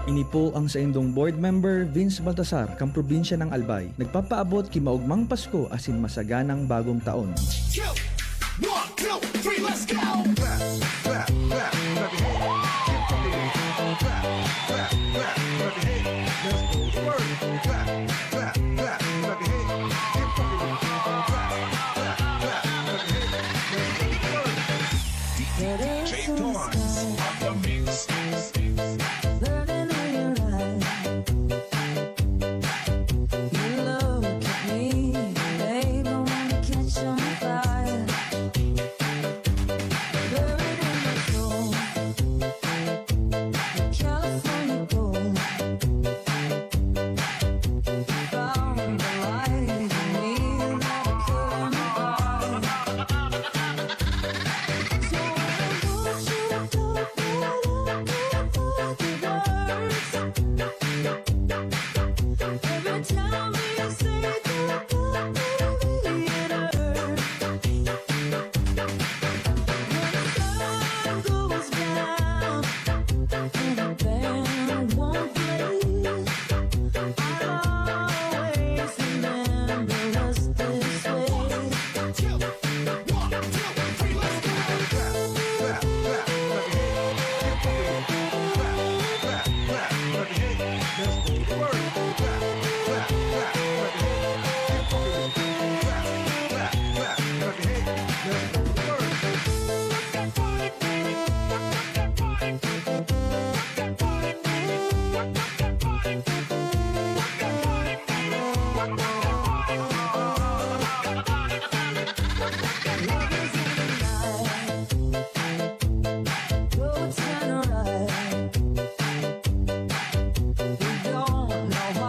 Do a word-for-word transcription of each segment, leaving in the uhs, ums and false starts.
Ini po ang saindong board member, Vince Baltasar, kan probinsya ng Albay. Nagpapaabot ki maogmang Pasko asin masaganang bagong taon. Two, one, two, three, let's go! Clap, clap, clap, clap your hands. Keep fucking with it. Clap, clap, clap, clap your hands. Let's go to work. Clap, clap, clap, clap your hands. Keep fucking with it. Clap, clap, clap, clap your hands. Let's go to work. D J Torrance on the mix. Burning in your eyes. You look at me, babe, I wanna catch on fire. Buried in my soul, the California gold. Found the light in me, not a curtain.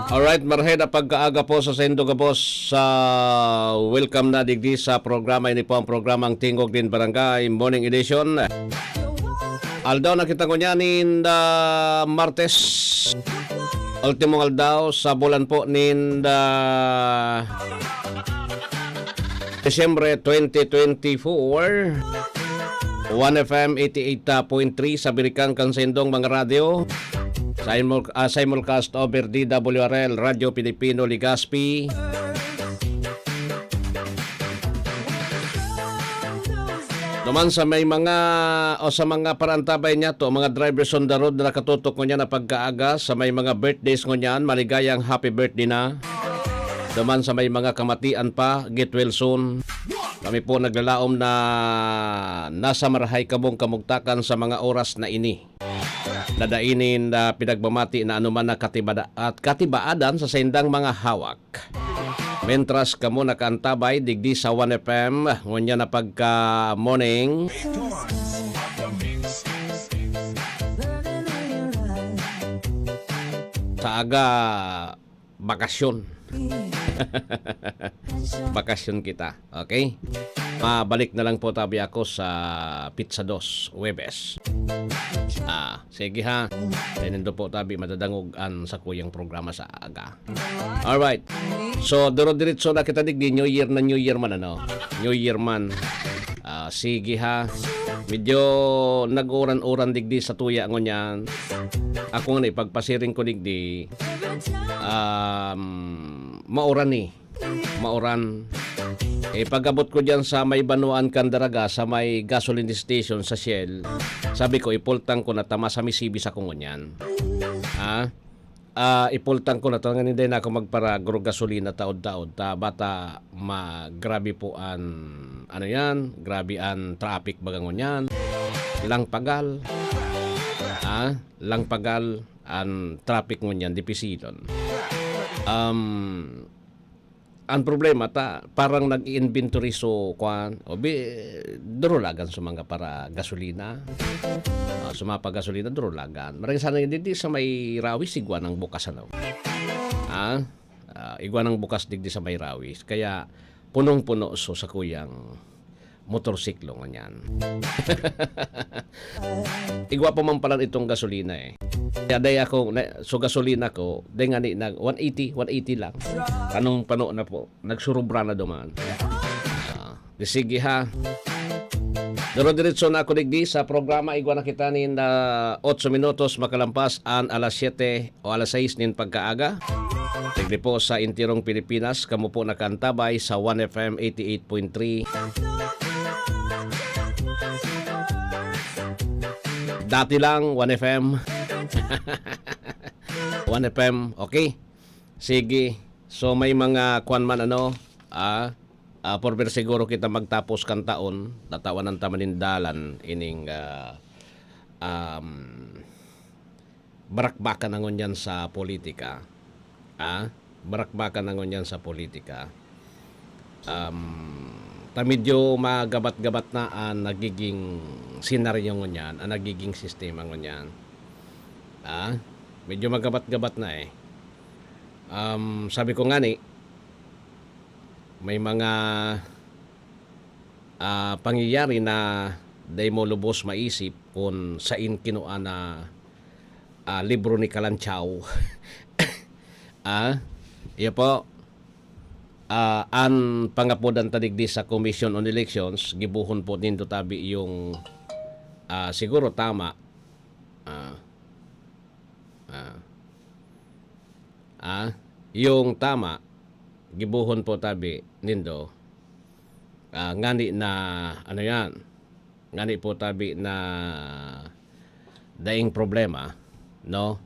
Alright, marhay na pagkaaga po sa saindo gabos. Sa welcome na digdi sa programa. Ini po ang programang Tingog nin Barangay, Morning Edition. Aldaw na kita ngunyan nin, ah, Martes. Ultimong aldaw sa bulan po nin, ah, Disyembre twenty twenty-four. One F M eighty-eight point three sa birikang kan saindong mga radyo. Simul-, ah, simulcast over D W R L, Radyo Pilipino, Legazpi. Duman sa may mga, o sa mga parantabay niya to, mga drivers on the road na nakatutok ngunyan na pagkaaga, sa may mga birthdays ngunyan, maligayang happy birthday na. Duman sa may mga kamatian pa, get well soon. Kami po naglalaom na nasa marahay kamong kamugtakan sa mga oras na ini. Na dai nin, ah, pinagmamati na anuman na katibada-, at katibaadan sa saindang mga hawak. Mentras kamo nakaantabay digdi sa One F M, ngunyan na pagka-morning. Sa aga, bakasyon. Bakasyon kita, okay? Mabalik na lang po tabi ako sa Pizza Dos, Huwebes. Ah, sige ha. Kaya nindo po tabi madadangog an sakuyang programa sa aga. Alright. So, duro-diretso na kita digdi. New Year na New Year man, ano? New Year man. Ah, sige ha. Medyo nag-uran-uran digdi sa tuya ngunyan. Ako nga na ipagpasiring ko digdi. Um, mauran ni. Mauran. Eh, pag-abot ko diyan sa may Banwaan kan Daraga, sa may gasoline station sa Shell, sabi ko, ipultang ko na ta masamisibis ako ngunyan. Ha? Ah, ipultang ko na ta, ngayon din ako magpara-, gro-, gasolina taod-taod, ta bata ma-, grabe po an, ano yan, grabe an traffic baga ngunyan. Langpagal. Ha? Langpagal an traffic ngunyan, dipisilon. Um, ang problema ta, parang nag-i-inventory so, kwan, o bi-, durulagan sa mga para gasolina. Ah, sa mga pagasolina, durulagan. Maring sana yun, didi sa may Rawis, igwa ng bukas, ano? Ah, ah, igwa ng bukas digdi sa may Rawis. Kaya, punong-puno so sakuyang motorsiklo ngunyan. Igwa pa man pala itong gasolina eh. Kaya day ako, na, so gasolina ko, day nga ni, nag one eighty, one eighty lang. Kanong pano na po, nagsurubra na duman. Ah, di sige ha. Duro-diretso na ako digdi sa programa. Igwa na kita nin, ah, otso minutos makalampas an alas siyete o alas sais nin pagkaaga. Digdi po sa entirong Pilipinas, kamo po nakaantabay sa One F M eighty-eight point three. Dati lang, One F M. One F M, okay? Sige. So, may mga kwan man, ano, ah, ah, por ver siguro kita magtapos kan taon, tatawan ta man nin dalan ining, ah, um, barakbakan na ngunyan sa politika. Ah, barakbakan na ngunyan sa politika. Um, ta medyo magabat-gabat na ang nagiging senaryo ngunyan, ang nagiging sistema ngunyan. Ah, medyo magabat-gabat na eh. Um, sabi ko nga ni, may mga, ah, pangyayari na dai mo lubos maisip kung sain kinua na, ah, libro ni Kalanchaw. Ah, iyo po. Ah, an pangapodan ta digdi sa Commission on Elections, gibohon po nindo tabi yung, ah, siguro tama. Ah, ah, ah, yung tama, gibohon po tabi nindo. Ah, ngani na, ano yan? Ngani po tabi na daing problema, no?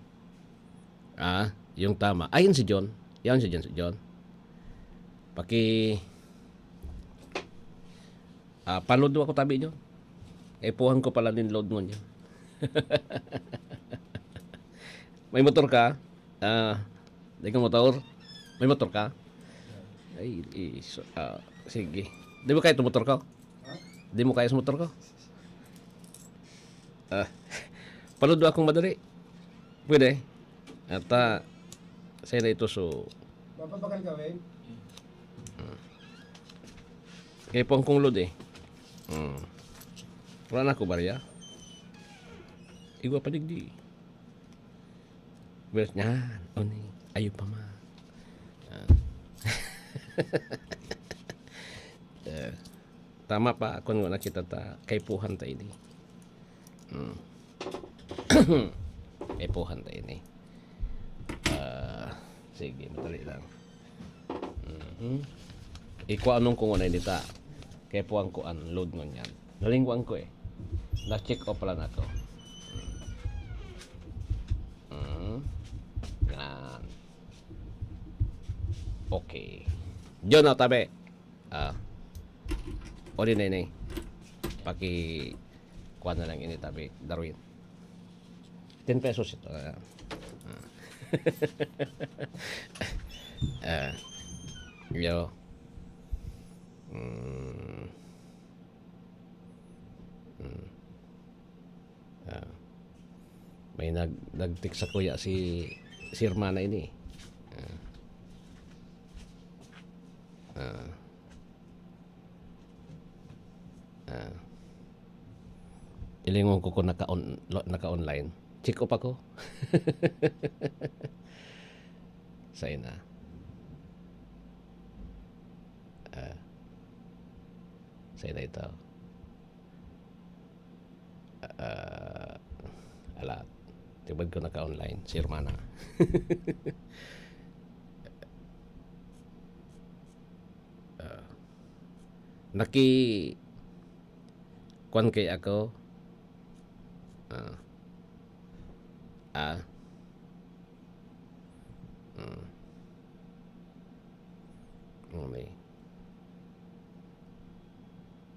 Ah, yung tama. Ayun si John. Yan si John, si John. Paki-, ah, paludo ako tabi, John. Kaipuhan ko pala nin load ngunyan. May motor ka? Ah, di ka motor? May motor ka? Ay, i-, so, ah, sige. Di ba kahit motor ka? Di mo kaya sa motor ko? Ah, paludo akong madali. Pwede. At, ah, sa'yo na ito, so. Mapabagal ka, Weng? Hmm. Kaya po ang kong load eh. Hmm. Wala na ako, barya. Igwa pa digdi. Well, yan. Oni, ayo pa ma. Ah. Eh, tama pa, kun ngona kita ta, kaipuhan ta ini. Mm. Kaipuhan ta ini. Ah, sige, madali lang. Mhm. Ikwa anong kung ano ini ta. Kaipuhan ko an load ngunyan. Nalingwan ko eh. Na-check off pala na to. Mm. Yan. Okay. Diyon na, tabi. Ah. O di na ini. Paki-, kuha na lang ini, tabi. Darwin. Ten pesos ito. Ah. Ah. Ah. Yo. Mm. Mm. Ah. May nag-, nag-text sa kuya si, si Hermana ini. Ah. Ah. Ah. Ilingon ko kung naka-on-, lo-, naka-online. Check up ako. Sa'yo na. Ah. Sa'yo na ito. Ah, ala, tibad ko naka-online, si Hermana. Ah, naki-, kwan kay ako. Ah. Ah. Hmm. Okay.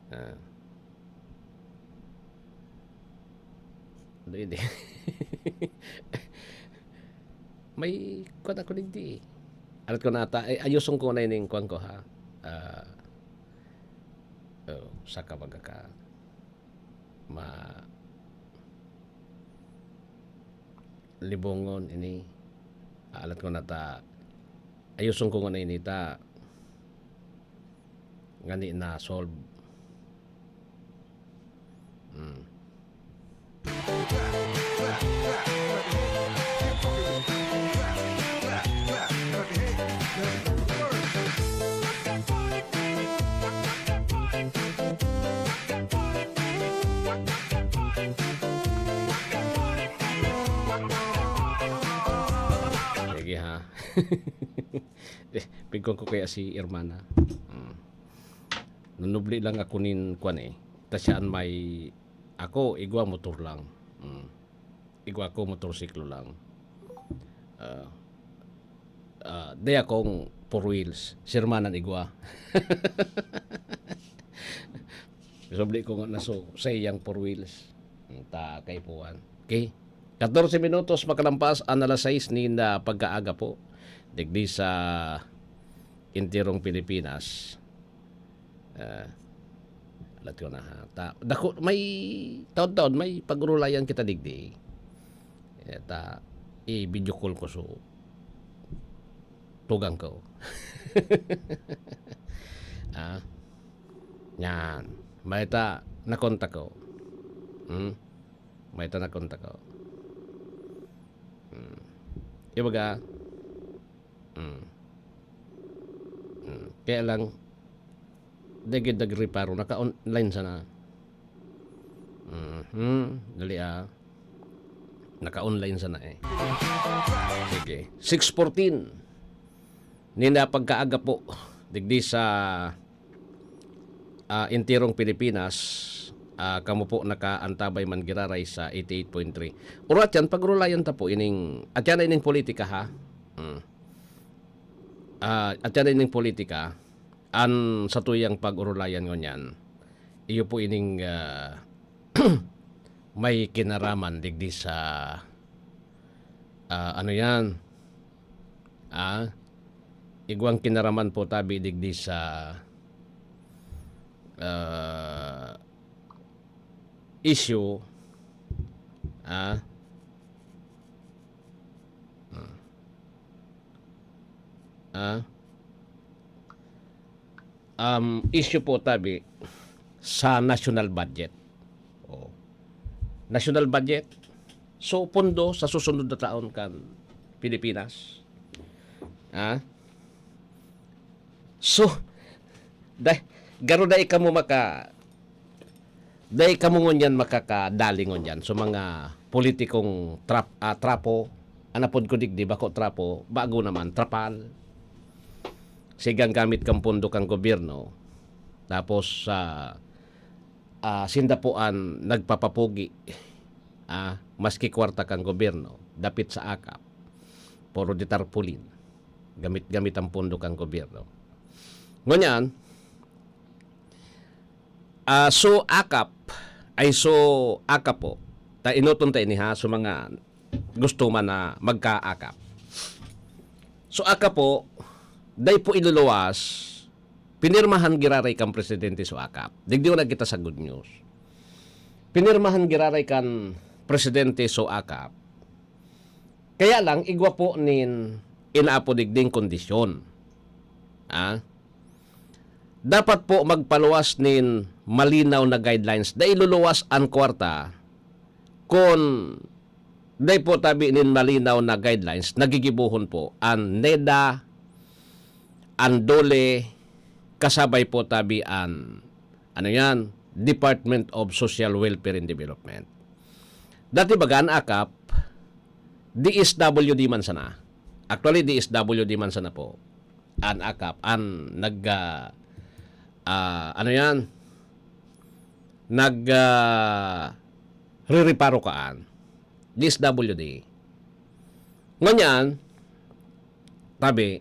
Ah. Di, di. May kwan ako digdi eh. Alat ko na ata, eh, ayuson ko na ining kwan ko, ha? Ah, oh, saka baga ka. Ma-, libongon ini. Alat ko na ta. Ayuson ko ngona ini ta. Ngani na solve. Hmm. Eh, pigkuan ko kaya si Hermana. Mm. Nanubli lang ako nin kwan eh. Ta siya an may, ako, igwa motor lang. Mm. Igwa ko, motorsiklo lang. Ah, ah, di akong four wheels. Si Hermana an igwa. Subli ko nga naso, sa iyang four wheels. Ta kaipuhan. Okay? Katorse minutos makalampas an alas sais nin, ah, pagkaaga po. Digdi sa enterong Pilipinas. Ah, alat ko na ha. Ta, dako, may taon-taon, may pag-urulayan kita digdi. Eh, ta, i-video call ko so tugang ko. Ah, yan. May ta, nakontak ko. Hmm? May ta nakontak ko. Hmm. Ibaga, hmm. Hmm. Kaya lang, dagid nagreparo, naka-online sana. Mhm. Dali, ah. Naka-online sana eh. Sige. Six fourteen. Nin, ah, pagkaaga po, digdi sa, ah, enterong Pilipinas, ah, kamo po nakaantabay man giraray sa eighty-eight point three. Urat yan, pag-urulayan ta po ining, at yan ining politika, ha? Mm. Ah, at yan ining politika, an satuyang pag-urulayan ngunyan, iyo po ining, ah, may kinaraman digdi sa, ah, ano yan? Ah, igwang kinaraman po tabi digdi sa, ah, issue, ah, hmm. Ah, um, issue po tabi sa national budget. Oh. National budget. So, pondo sa susunod na taon kan Pilipinas. Ah? So, dai, garo dai kamo maka, dai kamo ngunyan makakadali ngunyan. So, mga politikong trap-, ah, trapo, an apod ko digdi, bako trapo, bago naman, trapal. Sigang gamit kan pondo kan gobyerno. Tapos, ah, ah, sinda po an nagpapapugi, ah, maski kwarta kan gobyerno, dapit sa akap, puro di tarpaulin. Gamit-gamit an pondo kan gobyerno. Ngunyan, ah, so akap, ay so akap po, ta enoton ta ini ha, so mga gusto man na magkaakap. So akap po, dai po iluluwas, pinirmahan giraray kan presidente so akap. Digdi na kita sa good news. Pinirmahan giraray kan presidente so akap. Kaya lang, igwa po nin inaapo digding kondisyon. Ah? Dapat po magpaluwas nin malinaw na guidelines. Dai luluwas an kwarta kun dai po tabi nin malinaw na guidelines, nagigibohon po an NEDA, an DOLE, kasabay po tabi an, ano yan, Department of Social Welfare and Development. Dati baga an akap, D S W D man sana. Actually, D S W D man sana po. An akap, an nag, ah, ah, ano yan? Nag, ah, rereparo kaan. D S W D. Ngunyan, tabi,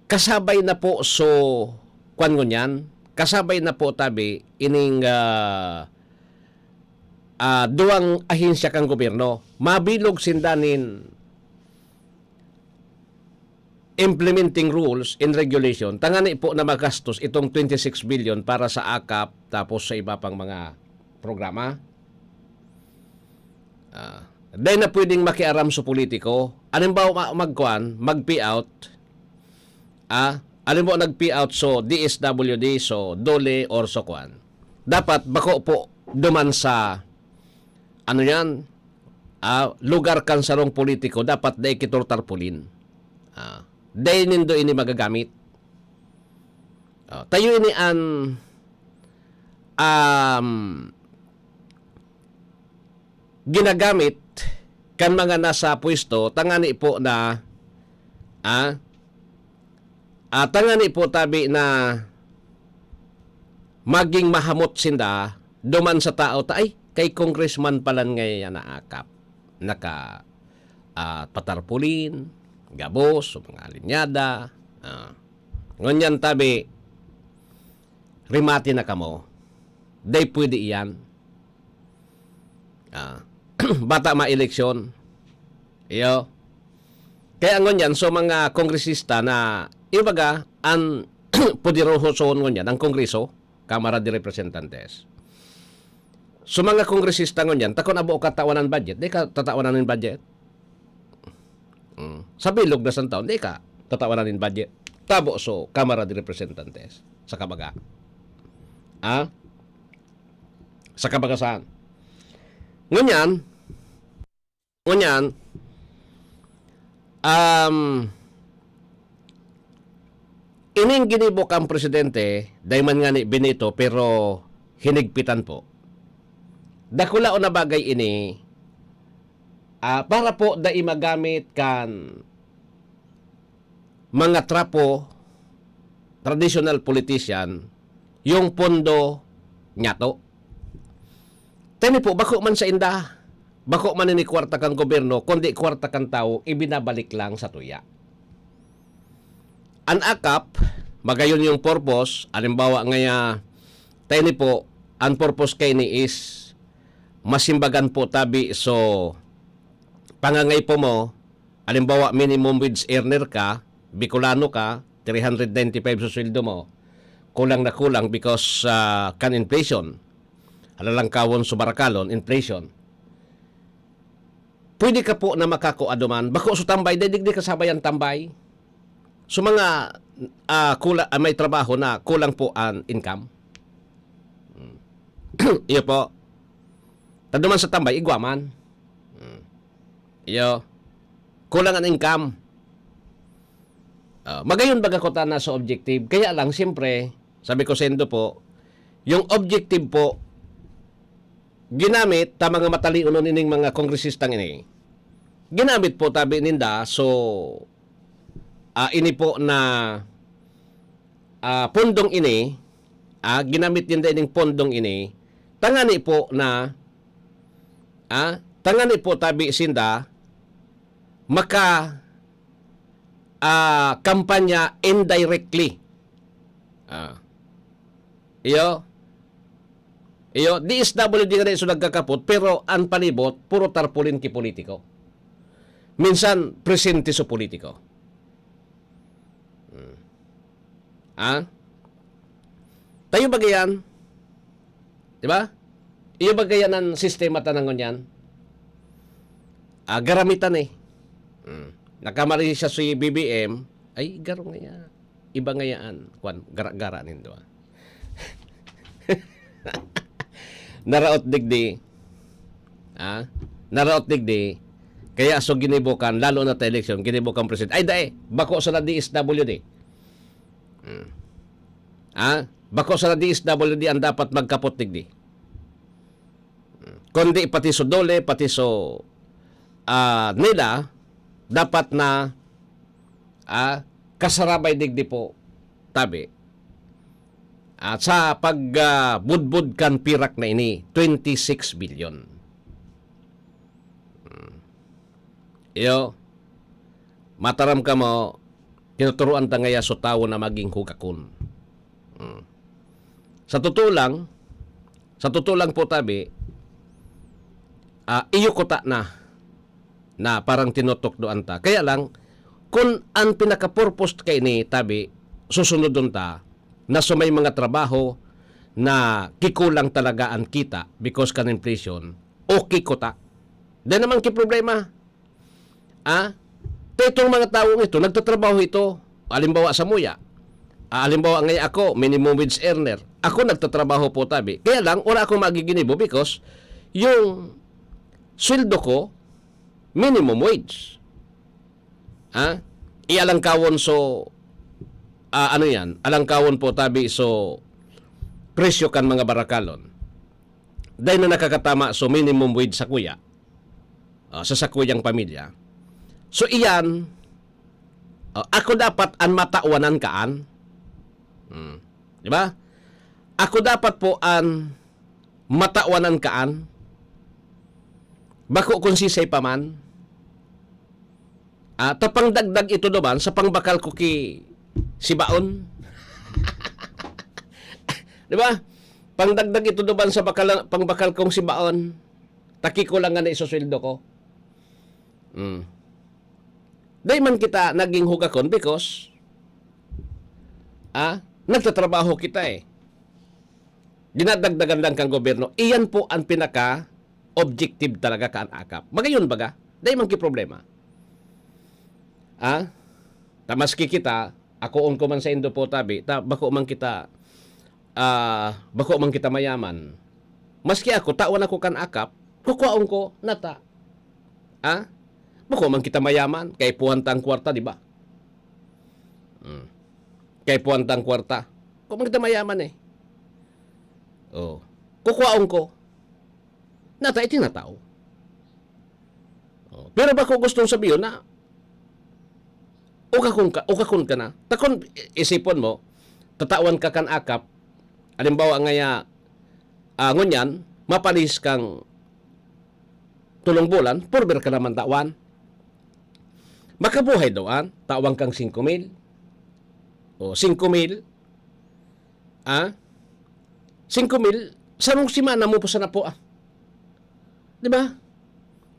kasabay na po so, kwan ngunyan, kasabay na po tabi, ining, ah, ah, duwang ahensya kan gobyerno. Mabilog sinda nin implementing rules and regulation, tangani po na magastos itong twenty-six billion para sa akap tapos sa iba pang mga programa. Ah, dai na pwedeng makiaram sa politiko. Halimbawa, ma-, magkuan, mag-payout. Ah, halimbawa, nag-payout so D S W D, so DOLE, or so kuan. Dapat bako po duman sa, ano yan, ah, lugar kan sarong politiko, dapat dai kitortarpulin. Ah, dai nindo ini magagamit. Ah, tayo ini an, um, ginagamit kan mga nasa pwesto, tangani po na Ah? Ah, tangani po tabi na maging mahamot sinda duman sa tao ta, "Ay, kay congressman palan ngaya naakap. Naka, ah, patarpulin, gabos, o mga linyada." Ah. Ngunyan tabi, rimati na kamo. Dai pwede iyan. Ah, bata maeleksyon. Iyo. Kaya ngunyan, so mga kongresista na, ibaga, ang poderoso ngunyan, ang Kongreso, Kamara de Representantes. So mga kongresista ngunyan, takon abo ka tawanan budget, di ka tatawanan nin budget. Mm. Sa bilog na santao, di ka tatawanan nin budget. Tabo so Kamara de Representantes, sa kabaga. Ah? Sa kabagasan. Ngunyan, ngunyan, um, ining ginibo kan presidente, dai man ngani binito, pero hinigpitan po. Dakulaon na bagay ini, ah, para po dai magamit kan mga trapo, traditional politician, yung pondo nyato. Tani po, bako man sa inda, bako man ini kwarta kan gobyerno, kundi kwarta kan tawo, ibinabalik lang sa tuya. An akap, magayon yung purpose, alimbawa ngaya, tani po, ang purpose kaini is, masimbagan po tabi, so, pangangay po mo, alimbawa, minimum wage earner ka, Bicolano ka, three hundred ninety-five sa sweldo mo, kulang na kulang because, ah, kan inflation. Alalangkawon sa barakalon, inflation. Pwede ka po na makakua duman. Bako sa tambay, dai digdi kasabay ang tambay. So mga, ah, kula-, ah, may trabaho na kulang po ang income. Hmm. Iyo po. Taduman sa tambay, igwa man. Hmm. Iyo. Kulang ang income. Ah, magayon baga ko ta na sa objective. Kaya lang, siyempre, sabi ko sendo po, yung objective po, ginamit ta mga mataliunon ining mga kongresistang ini. Ginamit po tabi ninda, so, ah, ini po na, ah, pondong ini, ah, ginamit ninda ining pondong ini, tangani po na, ah, tangani po tabi sinda, maka, ah, kampanya indirectly. Ah. Iyo. Iyo, D S W D nga na iso nagkakapot, pero ang palibot, puro tarpaulin ki politiko. Minsan, presente sa politiko. Hmm. Ah? Tayo ba gayan? Di ba? Iyo ba gayan ang sistema tanang ngunyan? Ah, garamitan eh. Hmm. Nakamali siya si B B M, ay, garo ngaya. Iba ngayaan. Kwan, gara-gara nindo, ah. Naraot digdi. Ah? Naraot digdi. Kaya so ginibukan, lalo na ta eleksyon, ginibukan presidente. Ay, dai, bako sa D S W D. Hmm. Ah? Bako sa D S W D ang dapat magkapot digdi. Hmm. Kundi pati so DOLE, pati so, ah, NELA, dapat na, ah, kasarabay digdi po, tabi. At sa pag, ah, budbud kan pirak na ini, twenty-six billion. Hmm. Iyo, mataram kamo, tinuturuan ta ngaya so tawo na maging hugakon. Hmm. Sa totoo lang, sa totoo lang po, tabi, ah, iyo kuta na, na parang tinutukdoan ta. Kaya lang, kun an pinaka-purpose kaini, tabi, susunodon ta, na so may mga trabaho na kikulang talaga an kita because kan inflation, okay kuta. Dai naman ki problema. Ah? Ta itong mga tawong ito, nagtatrabaho ito. Halimbawa, samuya. Ah, halimbawa, ngayon ako, minimum wage earner. Ako nagtatrabaho po, tabi. Kaya lang, wala akong magiginibo because yung sweldo ko, minimum wage. Ah? Ialangkawon so, ah, ano yan? Alangkawon po, tabi, so presyo kan mga barakalon. Dai na nakakatama so minimum wage sa kuya. Ah, sa sakuyang pamilya. So, iyan, Ako dapat an matawanan kaan. Hmm. Di ba? Ako dapat po an matawanan kaan. Bako kun sisay pa man. Ah, ta pangdagdag ito duman sa pangbakal ko ki sibaon. Di ba? Pangdagdag ito duman sa bakal, pangbakal kong sibaon. Taki ko lang nga na isusweldo ko. Mm. Dai man kita naging hugakon because, ah, nagtatrabaho kita eh. Dinadagdagan lang kang gobyerno. Iyan po ang pinaka-objective talaga kan akap. Magayon baga, dai man ki problema. Ah? Ta maski kita, akoon ko man saindo po tabi, ta bako man kita, ah, bako man kita mayaman. Maski ako, tawan ako kan akap, kukwaon ko, nata. Ah? Bako man kita mayaman, kaipuhan tang kwarta, di ba? Hmm. Kaipuhan tang kwarta. Bako man kita mayaman eh. Oh. Kukwaon ko. Nata itinatao. Oh. Pero bako gustong sabihon na ukakon ka, ukakon ka na. Ta kun isipon mo, tatawan ka kan akap, halimbawa ngaya, ah, ngunyan, mapalis kang tulong bulan, former ka naman tawan. Makabuhay daw an, tawan kang singko mil. O, singko mil. Ah? Singko mil, sarong semana mo po sana po, ah. Di ba?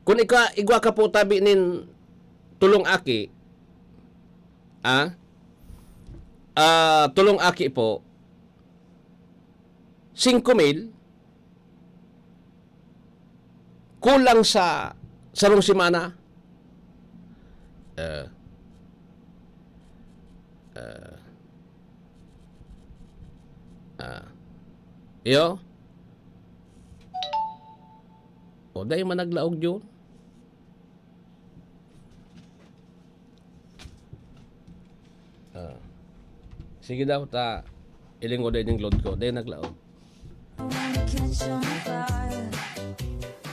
Kung ika, igwa ka po tabi nin tulong aki, ah? Ah, tulong aki po, singko mil, kulang sa sarong semana. Eh. Eh. Ah. Iyo? O, dai man naglaog yun. Ah. Sige daw, ta, ilingod din yung load ko. Dai naglaog.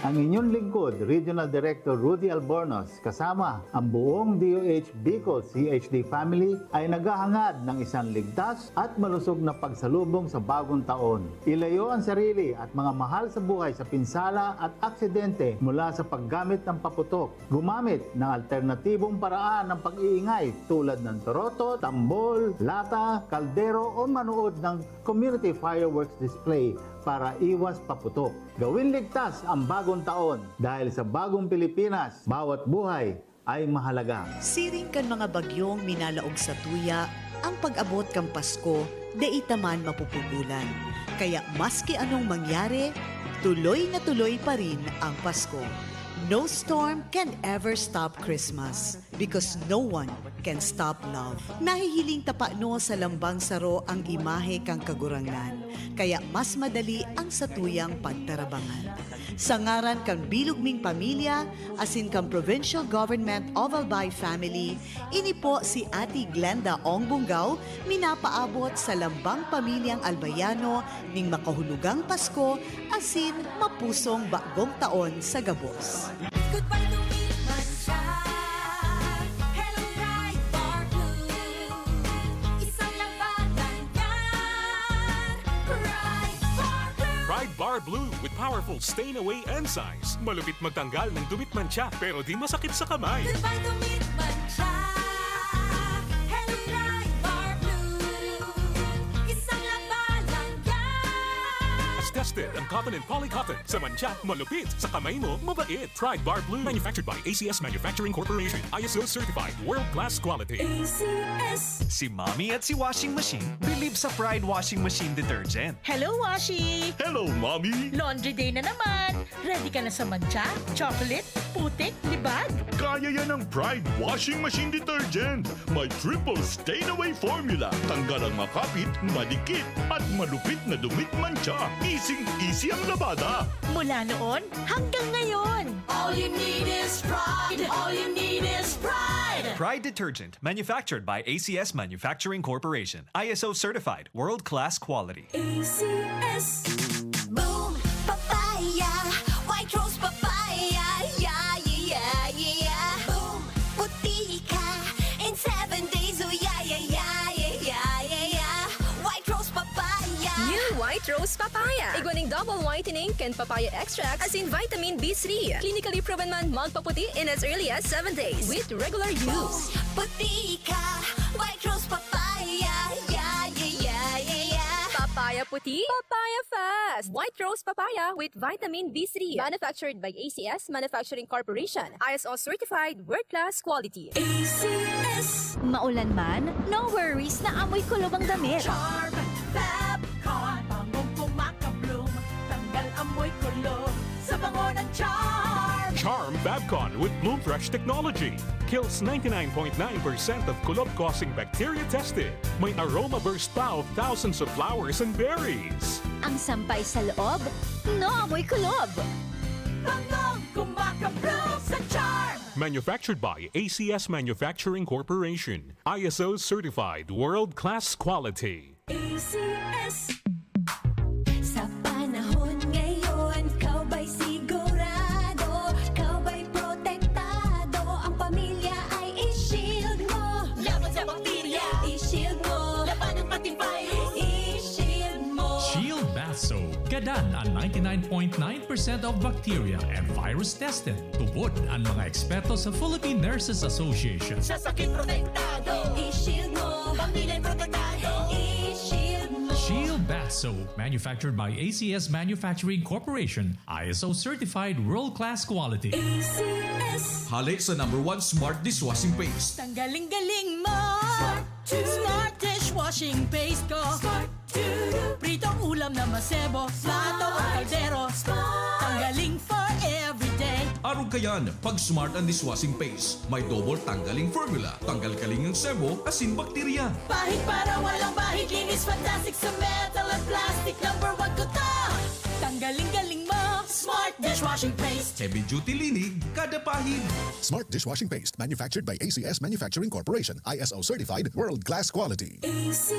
Ang inyong lingkod, Regional Director Rudy Albornoz, kasama ang buong D O H Bicol C H D family, ay naghahangad ng isang ligtas at malusog na pagsalubong sa bagong taon. Ilayo ang sarili at mga mahal sa buhay sa pinsala at aksidente mula sa paggamit ng paputok. Gumamit ng alternatibong paraan ng pag-iingay tulad ng torotot, tambol, lata, kaldero o manood ng community fireworks display para iwas paputok. Gawin ligtas ang bagong taon dahil sa bagong Pilipinas, bawat buhay ay mahalaga. Siring kan mga bagyong minalaog sa tuya, ang pag-abot kan Pasko dai ta man mapupugolan. Kaya maski anong mangyari, tuloy na tuloy pa rin ang Pasko. No storm can ever stop Christmas because no one can stop love. Nahihiling ta pano sa lambang saro ang imahe kan Kagurangnan, kaya mas madali ang satuyang pagtarabangan. Sa ngaran kan bilog ming pamilya asin kan Provincial Government of Albay Family, ini po si Ate Glenda Ong Bungao, minapaabot sa lambang pamilyang Albayano ning makahulugang Pasko asin mapusong bagong taon sa gabos. Goodbye to me, mancha. Hello, Pride Bar Blue. Isang labanan yan. Pride Bar Blue. Pride Bar Blue with powerful stain away enzymes. Malupit magtanggal ng dumit mancha, pero di masakit sa kamay. Goodbye to me, mancha. Hello, Pride Bar Blue. Isang labanan yan. Mas tested ang cotton and polycotton. Sa mancha, malupit. Sa kamay mo, mabait. Pride Bar Blue. Manufactured by A C S Manufacturing Corporation. I S O certified. World class quality. A C S. Si Mommy at si Washing Machine believe sa Pride Washing Machine Detergent. Hello, Washi! Hello, Mommy! Laundry day na naman! Ready ka na sa mancha, chocolate, putik, libag? Kaya yan ng Pride Washing Machine Detergent! May triple stain away formula. Tanggal ang makapit, madikit, at malupit na dumit mancha. Easing-easy ang labada. Mula noon hanggang ngayon. All you need is Pride. All you need is Pride. Pride Detergent, manufactured by A C S Manufacturing Corporation. I S O certified, world-class quality. A C S. Boom Papaya, White Rose Papaya, yeah, yeah, yeah, yeah. Boom, puti ka in seven days. Rose Papaya. Igwa ning double whitening kan papaya extract asin vitamin B three. Clinically proven man magpaputi in as early as seven days with regular use. Puti ka, White Rose Papaya. Yeah, yeah, yeah, yeah, yeah. Papaya puti, papaya fast. White Rose Papaya with vitamin B three. Manufactured by A C S Manufacturing Corporation. I S O certified, world-class quality. A C S. Maulan man, no worries na amoy kulob ang damit. Charm Fabcon, bangong kumakabloom, tanggal amoy kulob sa bango ng Charm. Charm Fabcon with Bloom Fresh technology kills ninety-nine point nine percent of kulob-causing bacteria tested. May aroma burst pa of thousands of flowers and berries. Ang sampay sa loob, no amoy kulob. Bangong kumakabloom sa Charm. Manufactured by A C S Manufacturing Corporation. I S O certified world-class quality. A C S. Sa panahon ngayon, ikaw ba'y sigurado? Ikaw ba'y protektado? Ang pamilya ay i-shield mo. Laban sa bakterya, i-shield mo. Labanan pati virus, i-shield mo. Shield Bath Soap. Gadan an ninety-nine point nine percent of bacteria and virus tested. Tubod an mga eksperto sa Philippine Nurses Association. Sa sakit protektado, i-shield mo. Pamilya protektado, i-shield mo. Shield Bath Soap, manufactured by A C S Manufacturing Corporation, I S O certified world-class quality. A C S. Hale sa number one smart dishwashing paste. Tanggaling galing mo. Smart to. Smart dishwashing paste ko. Smart to. Pritong ulam na masebo, plato o kaldero. Smart. Tanggaling for everyday. Arog kayan, pag Smart ang dishwashing paste, may double tanggaling formula, tanggal kaling ang sebo, asin bakterya. Pahid para walang bahid, linis fantastic sa metal at plastic. Number one ko to. Tanggaling galing mo, Smart dishwashing paste. Heavy duty linig, kada pahid. Smart dishwashing paste, manufactured by A C S Manufacturing Corporation, I S O certified, world class quality. A C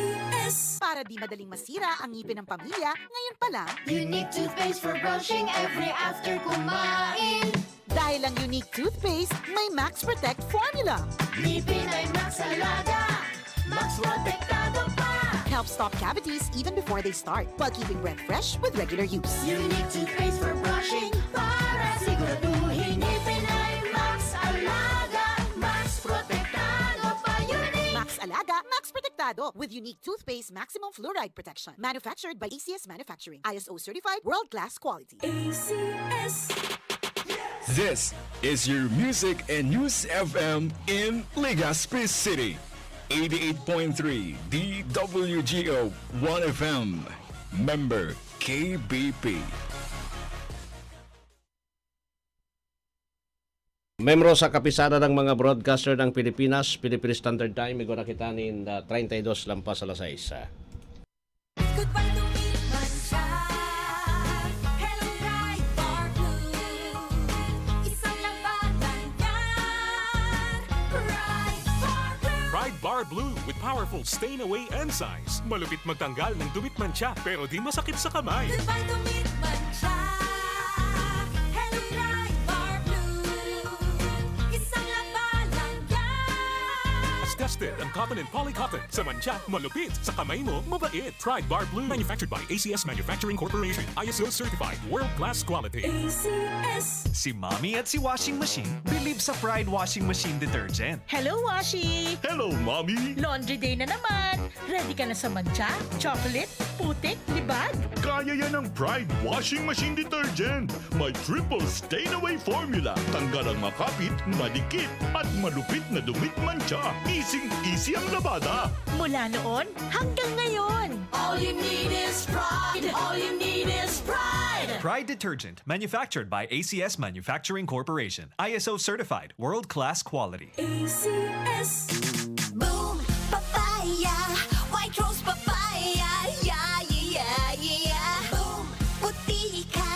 S. Para di madaling masira ang ngipin ng pamilya, ngayon pa lang. Unique toothpaste for brushing every after kumain. Dahil ang Unique toothpaste may Max Protect formula. Ngipin ay Max Alaga, Max Protektado pa. Helps stop cavities even before they start, while keeping breath fresh with regular use. Unique toothpaste for brushing para siguraduhin ngipin ay Max Alaga, Max Protektado pa. Unique. Max Alaga, Max Protektado with Unique toothpaste maximum fluoride protection. Manufactured by A C S Manufacturing. I S O certified, world class quality. A C S. This is your Music and News F M in Legazpi City. Eighty-eight point three D W G O One F M. Member K B P. Membro sa Kapisanan ng mga Broadcaster ng Pilipinas, Philippine Standard Time, igwa na kita nin, ah, treinta y dos lampas alas sais. Goodbye to milk mancha. Hello, Pride Bar Blue. Isang labanan yan. Pride Bar Blue. Pride Bar Blue with powerful stain away enzymes. Malupit magtanggal ng dumi at mancha, pero di masakit sa kamay. Goodbye to milk mancha. Hello, Pride Bar Blue. Isang labanan yan. Mas tested ang cotton and poly cotton. Sa mancha, malupit. Sa kamay mo, mabait. Pride Bar Blue. Manufactured by A C S Manufacturing Corporation. I S O certified. World class quality. A C S. Si Mommy at si Washing Machine believe sa Pride Washing Machine Detergent. Hello, Washi! Hello, Mommy! Laundry day na naman! Ready ka na sa mancha, chocolate, putik, libag? Kaya yan ng Pride Washing Machine Detergent. May triple stain away formula. Tanggal ang makapit, madikit, at malupit na dumi at mancha. Easy-easy ang labada. Mula noon hanggang ngayon. All you need is Pride. All you need is Pride. Pride Detergent, manufactured by A C S Manufacturing Corporation. I S O certified, world-class quality. A C S. Boom Papaya, White Rose Papaya, yeah, yeah, yeah, yeah, yeah. Boom, puti ka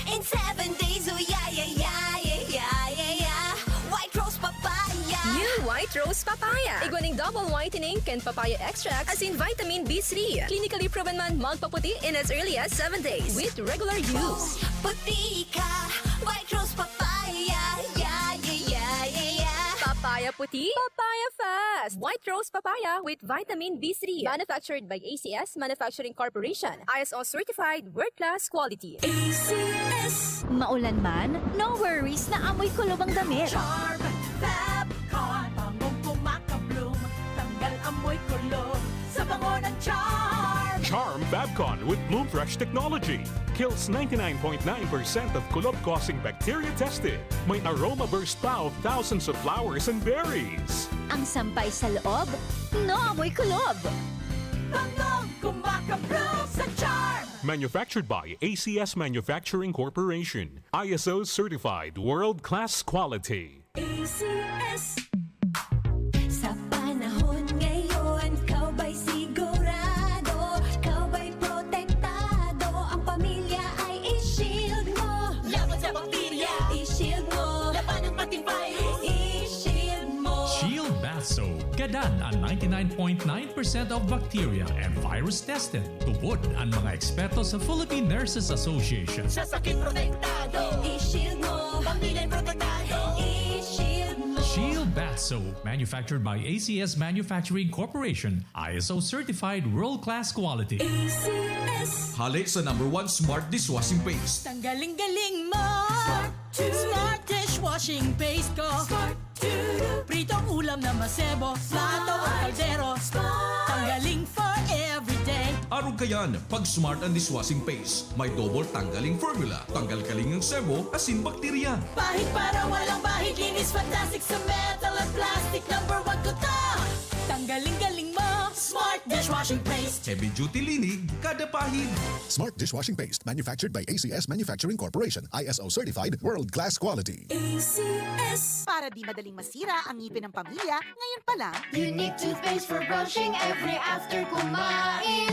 in seven days, oh yeah, yeah, yeah, yeah, yeah, yeah, yeah. White Rose Papaya. New White Rose Papaya. Igwa ning double whitening kan papaya extract asin vitamin B three. Clinically proven man magpaputi in as early as seven days with regular use. Puti ka, White Rose Papaya, yeah, yeah, yeah, yeah, yeah. Papaya Papaya puti, papaya fast. White rose papaya with vitamin B three. Manufactured by A C S Manufacturing Corporation. I S O certified, world-class quality. A C S. Maulan man, no worries na amoy kulob ang damit. Charm Fab Con. Bangong kumakabloom, tanggal amoy kulob sa bango ng Charm. Charm Fab Con with Bloom Fresh technology kills ninety-nine point nine percent of kulob-causing bacteria tested. May aroma burst pa of thousands of flowers and berries. Ang sampay sa loob, no amoy kulob. Bangong kumakabloom sa Charm. Manufactured by A C S Manufacturing Corporation. I S O certified, world-class quality. A C S. Sa panahon ngayon, ikaw ba'y sigurado? Ikaw ba'y protektado? Ang pamilya ay i-shield mo. Laban sa bakterya, i-shield mo. Labanan pati virus, i-shield mo. Shield Bath Soap. Gadan an ninety-nine point nine percent of bacteria and virus tested. Tubod an mga eksperto sa Philippine Nurses Association. Sa sakit protektado, i-shield mo. Pamilya protektado, i-shield mo. Shield Bath Soap, manufactured by A C S Manufacturing Corporation, I S O certified, world-class quality. A C S. Hale sa number one smart dishwashing paste. Tanggaling-galing mo. Smart to. Smart dishwashing paste ko. Smart to. Pritong ulam na masebo, plato o kaldero. Smart. Tanggaling for everyday. Arog kayan, pag Smart ang dishwashing paste, may double tanggaling formula. Tanggal kaling ng sebo, asin bakterya. Pahid para walang bahid, linis fantastic sa metal at plastic. Number one ko to. Tanggaling-galing mo, Smart dishwashing paste. Heavy duty linig, kada pahid. Smart dishwashing paste, manufactured by A C S Manufacturing Corporation, I S O certified, world-class quality. A C S. Para di madaling masira ang ngipin ng pamilya, ngayon pa lang. Unique toothpaste for brushing every after kumain.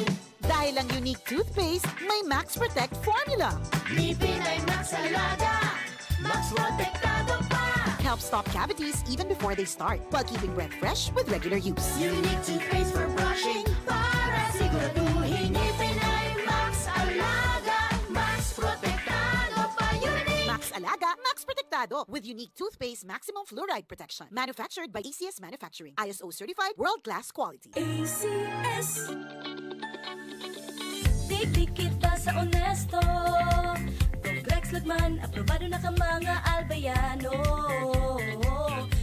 Dahil ang Unique toothpaste may Max Protect formula. Ngipin ay Max Alaga, Max Protektado pa. Helps stop cavities even before they start, while keeping breath fresh with regular use. Unique toothpaste for brushing para siguraduhin ngipin ay Max Alaga, Max Protektado pa. Unique. Max Alaga, Max Protektado with Unique toothpaste maximum fluoride protection. Manufactured by A C S Manufacturing. I S O certified, world-class quality. A C S. Dikdikit ta sa onesto. Progrex Lagman, aprobado na ka mga Albayano.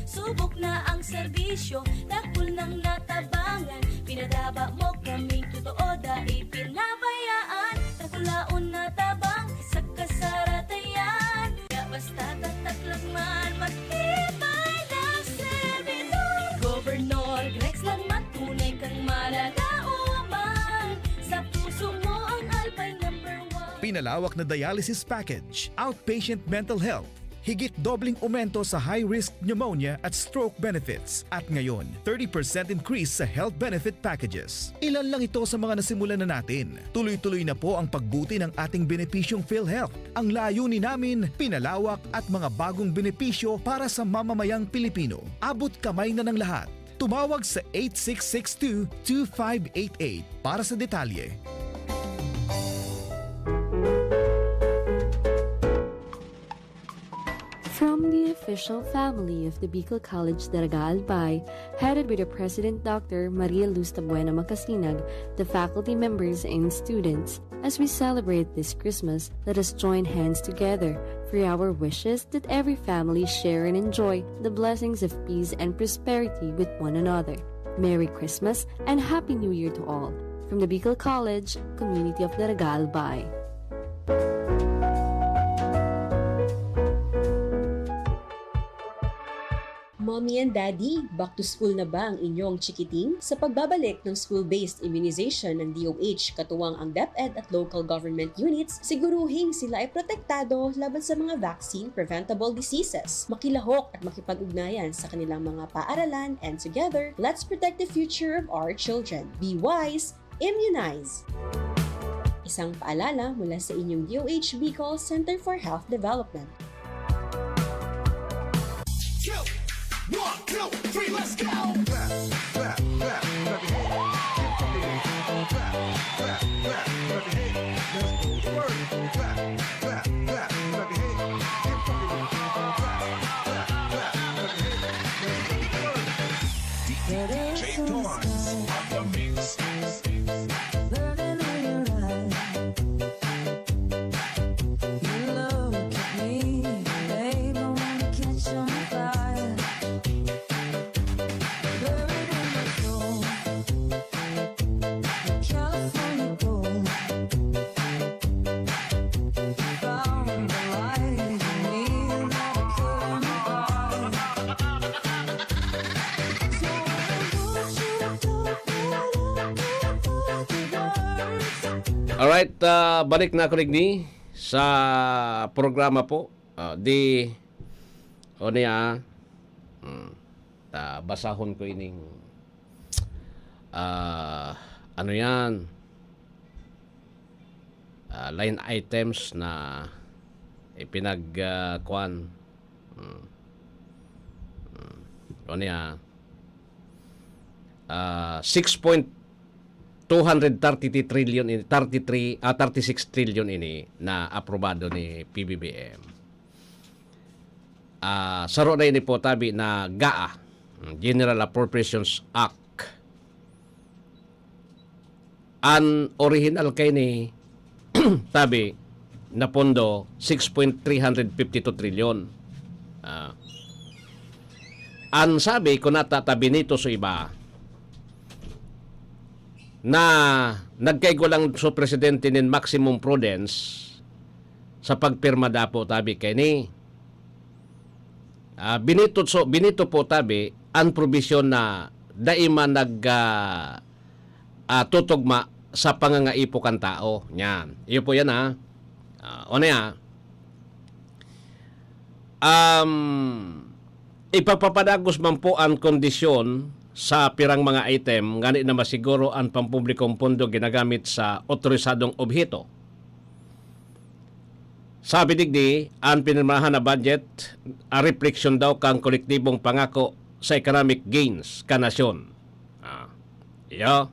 Subok na ang serbisyo, dakul nang natabangan. Pinadaba mo kaming totoo, dai pinabayaan. Takulaon na tabang sa kasaratayan. Kaya basta tatak Lagman, matibay na servidor. Governor Grex Lagman, tunay kang malalaoman. Sa puso mo ang Albay number one. Pinalawak na dialysis package, outpatient mental health, higit dobleng aumento sa high-risk pneumonia at stroke benefits, at ngayon, thirty percent increase sa health benefit packages. Ilan lang ito sa mga nasimulan na natin. Tuloy-tuloy na po ang pagbuti ng ating benepisyong PhilHealth. Ang layunin namin, pinalawak at mga bagong benepisyo para sa mamamayang Pilipino. Abot kamay na ng lahat. Tumawag sa eight six six two, two five eight eight para sa detalye. From the official family of the Bicol College Daraga Albay, headed by the President Doctor Maria Luz Tabuena Macasinag, the faculty members and students, as we celebrate this Christmas, let us join hands together for our wishes that every family share and enjoy the blessings of peace and prosperity with one another. Merry Christmas and Happy New Year to all. From the Bicol College, Community of Daraga Albay. Mommy and Daddy, back to school na ba ang inyong chikiting? Sa pagbabalik ng school-based immunization ng D O H, katuwang ang DepEd at local government units, siguruhing sila ay protektado laban sa mga vaccine-preventable diseases. Makilahok at makipag-ugnayan sa kanilang mga paaralan, and together, let's protect the future of our children. Be wise, immunize! Isang paalala mula sa inyong D O H Bicol Center for Health Development. Two, one, two, three, let's go! Clap, clap, clap, clap your hands. Keep fucking it. Clap, clap, clap your hands. Let's go to work. Clap, clap, clap, clap your hands. Keep fucking it. Clap, clap, clap, clap your hands. Let's go to work. Alright, ah, balik na ako digdi sa programa po. Ah, di, o niya, mm, ah, basahon ko ining, ah, ano yan? Ah, line items na ipinag, ah, kwan. Mm. Mm. O niya, ah, six point two hundred thirty-three trillion ini, thirty-three, ah, thirty-six trillion ini na aprobado ni P B B M. Ah, saro na ini po tabi na GAA, General Appropriations Act. An original kay ni tabi na pondo, six point three hundred fifty-two trillion. Ah. An sabi ko nata tabi nito sa iba, na nagkaigwa lang so presidente nin maximum prudence sa pagpirma dapo tabi kay ni, ah, binito so, binito po tabi an probisyon na dai man nag, ah, ah, tutugma sa pangangaipo kan tao. Yan. Iyo po yan, ha. Ah, o niya, um, ipapapadagos man po an kondisyon sa pirang mga item ngani na masiguro an pampublikong pondo ginagamit sa otorisadong obheto. Sabi digdi, an pinirmahan na budget, a refleksyon daw kan kolektibong pangako sa economic gains kan nasyon. Ah, iyo.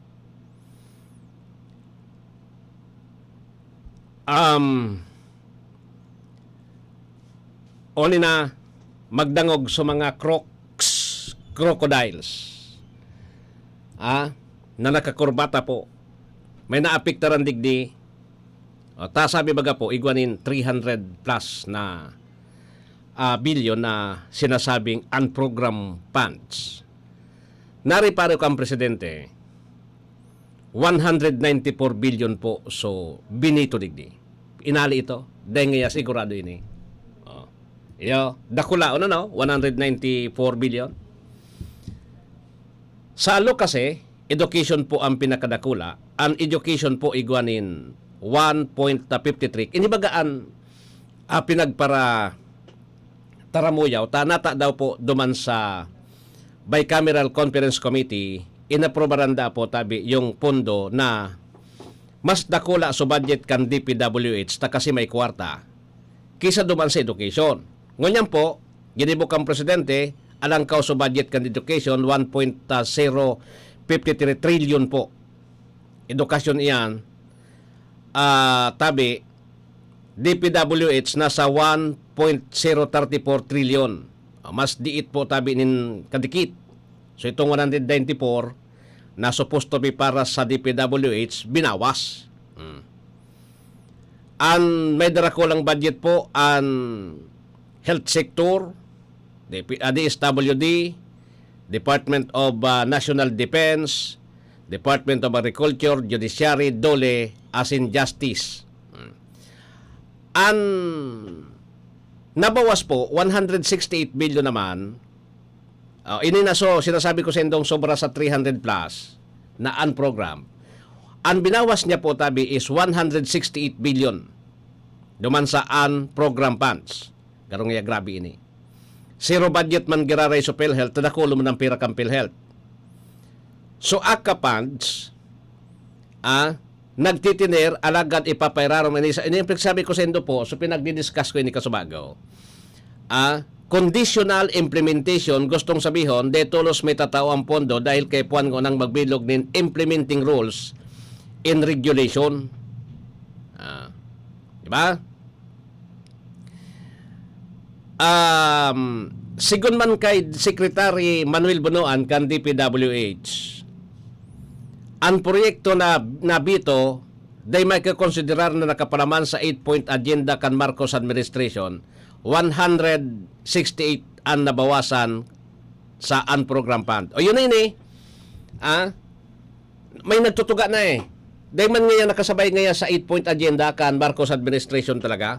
Um, o niya, magdangog sa mga crocs, crocodiles, ah, na nakakurbata po. May naapektaran digdi. O, ta sabi baga po, igwa nin three hundred plus na, ah, bilyon na sinasabing unprogrammed funds. Nariparo kan presidente, one hundred ninety-four billion po, so, binito digdi. Inali ito, dahil ngaya sigurado ini. Oh. Iyo, dakula, ano, no? One hundred ninety-four billion. Sa advocacy, education po ang pinakadakula. Ang education po igwa nin one point fifty-three. Ini baga an, ah, pinagpara taramuyaw, ta nata daw po duman sa Bicameral Conference Committee, inaprobaran da po tabi yung pondo na mas dakula sa budget kan D P W H ta kasi may kwarta kisa duman sa education. Ngunyan po, ginibo kan presidente, alangkaw sa budget kan education, one point zero fifty-three trillion po. Edukasyon iyan, ah, tabi, D P W H nasa one point zero thirty-four trillion. Ah, mas diit po tabi nin kadikit. So, itong one hundred ninety-four na supposed to be para sa D P W H, binawas. Hmm. An may darakulang budget po, an health sector, D P, ah, D S W D, Department of, ah, National Defense, Department of Agriculture, Judiciary, DOLE, asin Justice. Hmm. An nabawas po, one hundred sixty-eight billion naman. Ah, ini na, so, sinasabi ko sa indong sobra sa three hundred plus na unprogrammed. An binawas niya po, tabi, is one hundred sixty-eight billion duman sa unprogrammed funds. Garo ngaya grabe ini. Zero budget man giraray sa PhilHealth, tadakulo man ang pira kan PhilHealth. So, AKA funds, ah, nagtitiner, alagad ipapairarom ini sa, ini yung pinagsabi ko sa indo po, so pinagdi-discuss ko ini kasubago. Ah, conditional implementation, gustong sabihon, de tolos may tatao ang pondo dahil kay puan ko nang magbilog nin implementing rules in regulation. Ah, di ba? Um, sigon man kay Secretary Manuel Bonoan kan D P W H, ang proyekto na nabito dai maikakonsiderar na nakapalaman sa eight-point agenda kan Marcos administration, one hundred sixty-eight ang nabawasan sa unprogrammed fund. O yun na yun eh. Ah? May nagtutuga na eh. Dahil man ngayon nakasabay ngayon sa eight-point agenda kan Marcos administration talaga.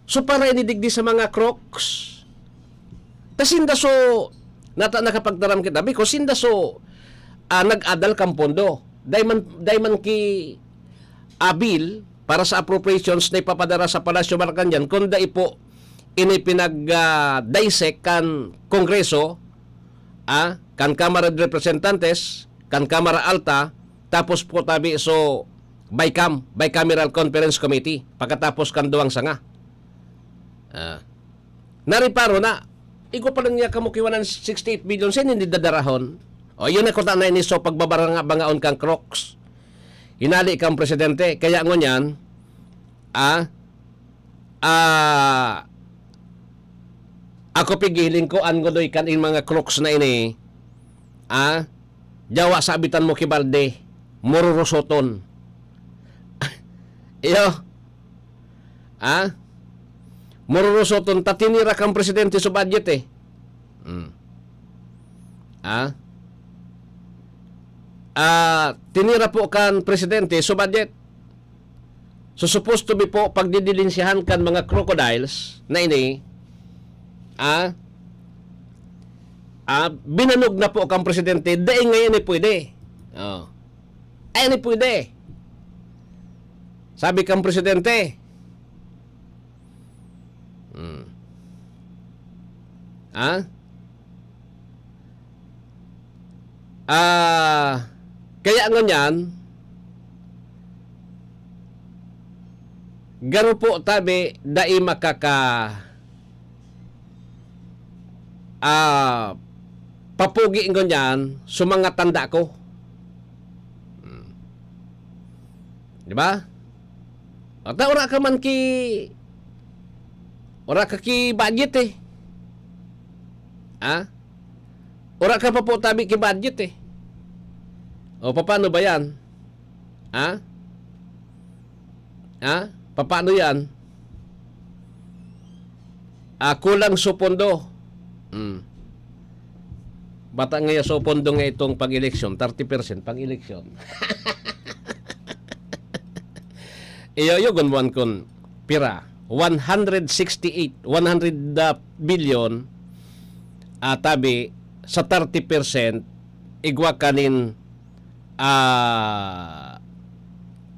So para ini digdi sa mga crocs. Ta sinda so, nata nakapagtaram kita, because sinda so, ah, nag-adal kan pondo. Dahil man, dahil man ki, a bill para sa appropriations na ipapadara sa Palasyo Malacañang, kun dai po ini pinag, ah, dissect kan Kongreso, ah, kan Kamara de Representantes, kan Kamara Alta, tapos po tabi so BICAM, Bicameral Conference Committee, pagkatapos kan duwang sanga. Ah. Nariparo na, igwa pa lang niya kamo ki one hundred sixty-eight billion, saan hindi dadarahon? O, yun na kuta na ini, so pagbabaranga-bangaon kang Crocs. Hinali kang presidente, kaya ngunyan, ah, ah, ako pigiling ko an nguloy kan in mga Crocs na ini, ah, yawa sa abitan mo ki balde, mururusoton. Iyo, ah, mururusoton, ta tinira kang presidente sa budget eh. Hmm. Ah, ah, tinira po kan presidente sa budget. So, supposed to be po, pagdidilinsyahan kan mga crocodiles na ini, ah, ah, binanog na po kang presidente, dai ngayon ni pwede. Oh. Ay, ni pwede. Sabi kang presidente. Hmm. Ah? Ah, kaya ngunyan, garo po tabi, dai makaka, ah, papugi ngunyan sa mga tanda ko. Hmm. Di ba? Ata ora ka man ki, ora ka ki budget eh. Ha? Ora ka pa po tabi ki budget eh. O, paano ba yan? Ha? Ha? Paano yan? Ah, kulang sa pondo. Hmm. Bata ngaya sa pondo nga itong pag-eleksyon, thirty percent pag-eleksyon. Iyo, iyo, gunbuan kun pira. One hundred sixty-eight, one hundred billion, ah, tabi sa thirty percent, igwa kanin, ah,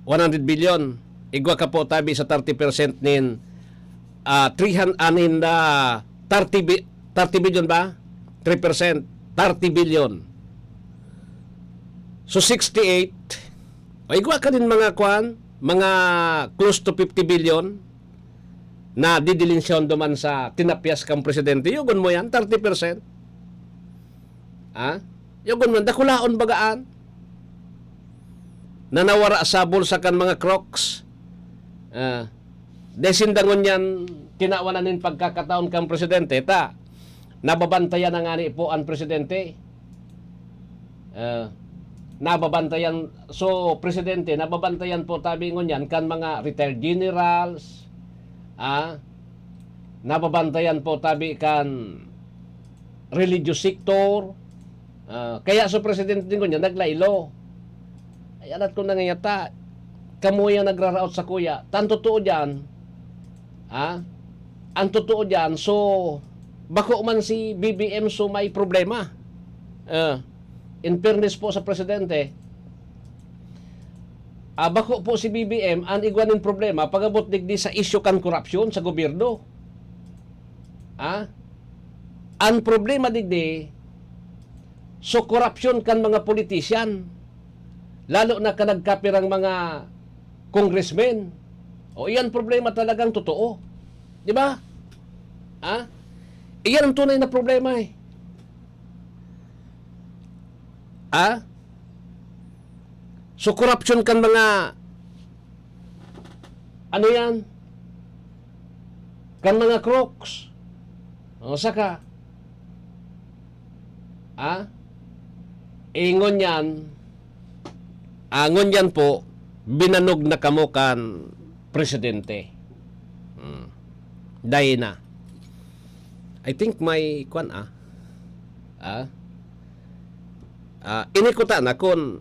one hundred billion. Igwa ka po tabi sa thirty percent nin, ah, three hundred, anin na thirty bi-, thirty billion ba? Three percent, thirty billion. So, sixty-eight, o igwa ka din mga kwan, mga close to fifty billion na didilinsyon duman sa tinapyas kang presidente. Yugon mo yan, thirty percent. Ha? Yugon mo, dakulaon bagaan na nawara sa bulsa kan mga Crocs. Ah, dai sinda ngunyan tinawan na nin pagkakataon kan presidente, ta nababantayan na ngani po an presidente. Ah, nababantayan, so, presidente, nababantayan po tabi ngunyan kan mga retired generals, ah, nababantayan po tabi kan religious sector. Ah, kaya so presidente din ko niya, naglaylo. Ay, alat ko na nga yata, kamo yung nagraraot sa kuya. Tan totoo dyan, ha? Ang totoo dyan, so, bako man si B B M so may problema. Ah, in fairness po sa presidente, ah, bako po si B B M ang igwa nin problema pag-abot digdi sa isyu kan korupsyon sa gobyerno. Ah? Ang problema digdi, so korupsyon kan mga politician, lalo na kan nagkapirang mga congressmen. O, iyan problema talagang totoo. Di ba? Ah? Iyan ang tunay na problema eh. Ah? So korupsyon kan mga, ano yan? Kan mga Crocs. O, saka, ah? Ingon yan, ah, ngunyan po, binanog na kamo kan presidente. Hmm. Dai na. I think may kwan, ah. Ah? Ah, ini kuta na kun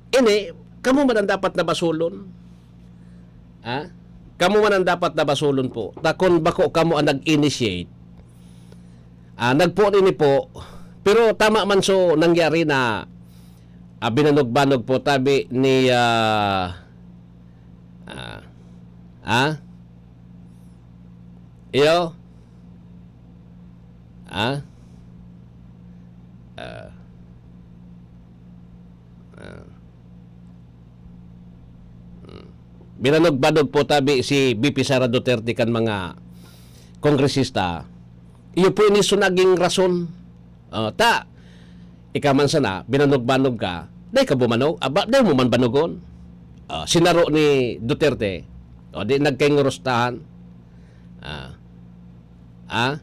ini, kamo man ang dapat na basulon. Ah? Kamo man ang dapat na basulon po. Ta kun bako kamo ang nag-initiate. Ah, nagpo ini po. Pero tama man so nangyari na, ah, binanog-banog po tabi ni, ah, Ha? Iyo? Ha? Ah. Ah. Hmm. Binanog-banog po tabi si V P Sara Duterte kan mga kongresista. Iyo po ini so naging rason. Ah, ta, ika man sana, binanog-banog ka, dai ka bumanog, aba, dai mo man banogon. Ah, sinaro ni Duterte, o di nagkaingurustahan. Ah. Ah?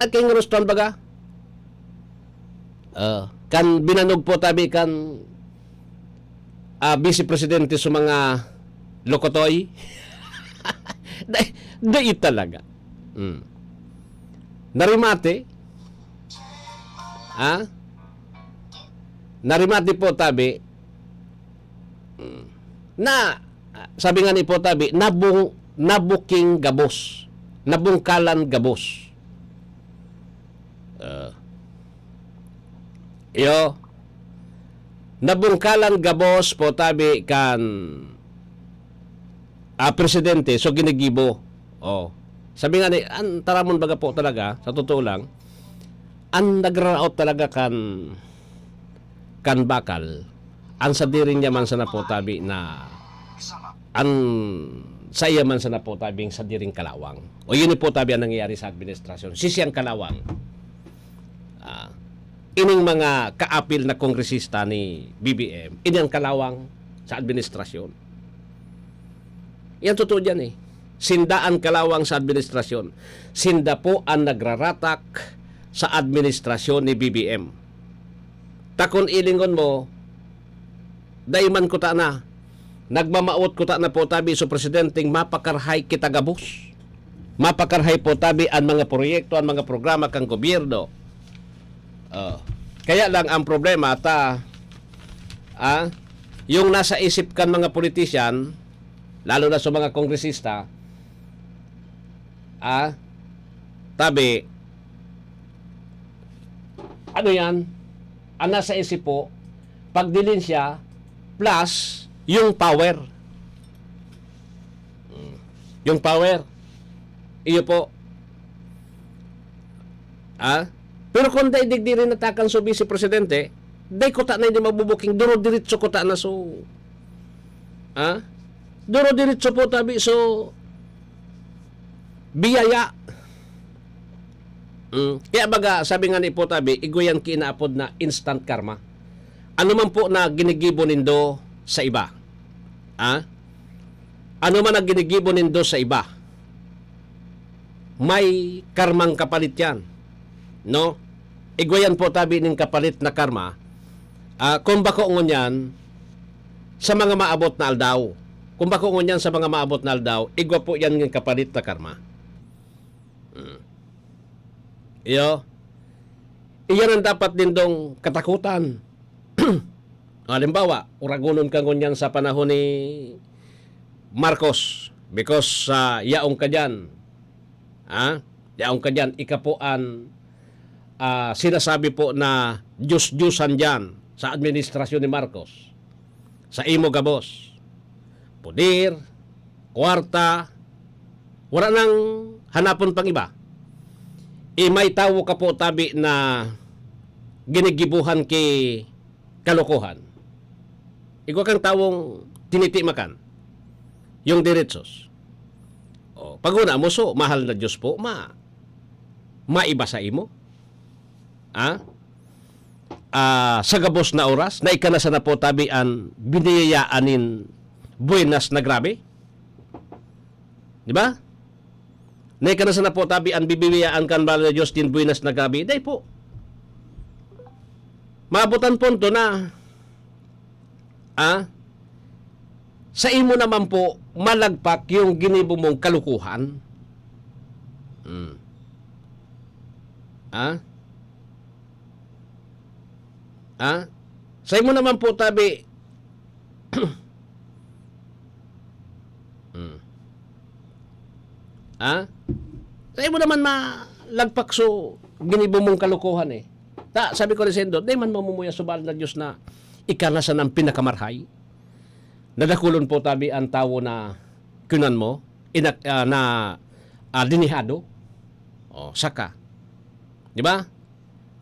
Nagkaingurustahan baga? Ah, kan binanog po tabi kan, ah, Vice Presidente sa mga lokotoy. Dai, dai talaga. Hmm. Narimate? Ha? Narimate po tabi. Hmm. Na, sabi nga ni po tabi, nabung-, nabuking gabos. Nabungkalan gabos. Ah. Iyo. Nabungkalan gabos po tabi kan, ah, presidente, so ginigibo. Oh. Sabi nga ni, an taramon baga po talaga, sa totoo lang, an nagraraot talaga kan, kan bakal, an sadiri niya man sana po tabi na, an saiya man sana po tabing sadiring kalawang. O yun po tabi ang nangyayari sa administrasyon. Si siyang kalawang. Ah, ining mga kaapil na kongresista ni B B M, ini ang kalawang sa administrasyon. Yan totoo dyan eh. Sinda ang kalawang sa administrasyon. Sinda po ang nagraratak sa administrasyon ni B B M. Ta kun ilingon mo, dai man kuta na. Nagmamawot kuta na po tabi so presidenteng mapakarhay kita gabos. Mapakarhay po tabi an mga proyekto, an mga programa kan gobyerno. Oh. Kaya lang ang problema ta, ah, yung nasa isip kan mga politician, lalo na sa mga kongresista, ah, tabi, ano yan? Ang nasa isip po, pagdilin siya plus yung power. Mm. Yung power. Iyo po. Ah? Pero kung dai digdi rin natakan so Vice Presidente, dai kuta na hindi mabubuking, duro diritso kuta na so, ah? Duro diritso po tabi so biyaya. Mm. Kaya baga, sabi nga ni po tabi, igwa yan kinaapod na instant karma. Ano man po na ginigibo nindo sa iba? Ah? Ano man ang ginigibo nindo sa iba? May karmang kapalit yan. No? Igwa yan po tabi ning kapalit na karma. Ah, kung bako ngunyan, sa mga maabot na aldaw. Kung bako ngunyan sa mga maabot na aldaw, igwa po yan ng kapalit na karma. Mm. Iyo. Iyan ang dapat nindong katakutan. Halimbawa, uragonon ka ngunyan sa panahon ni Marcos because, ah, yaong ka diyan. Ha? Yaong ka diyan. Ika po an, ah, sinasabi po na Diyos-Diyosan diyan sa administrasyon ni Marcos. Sa imo gabos. Poder, kwarta, wala nang hanapon pang iba. E, may tawo ka po tabi na ginigibuhan ki kalokohan. Igwa kang tawong tinitimakan yung diretsos. O, pag una mo, so, mahal na Diyos po, ma-, maiba sa imo. Ha? Ah, sa gabos na oras, na ika na sana po tabi an biniyayaan nin buenas na grabe. Di ba? Na ika na sana po tabi an bibiyayaan kan mahal na Diyos nin buenas na grabe. Dai po. Maabot an punto na, ah, sa imo naman po, malagpak yung ginibo mong kalukuhan. Hmm. Ah? Ah? Sa imo naman po, tabi. Hmm. Ah? Sa imo naman malagpak so ginibo mong kalukuhan eh. Ta, sabi ko rin sa indo, di man mamumuya subal na Diyos na ika na sanang pinakamarhay. Nadakulon po tabi ang tawo na kunan mo, inak-, ah, na, ah, dinihado. O, saka. Di ba?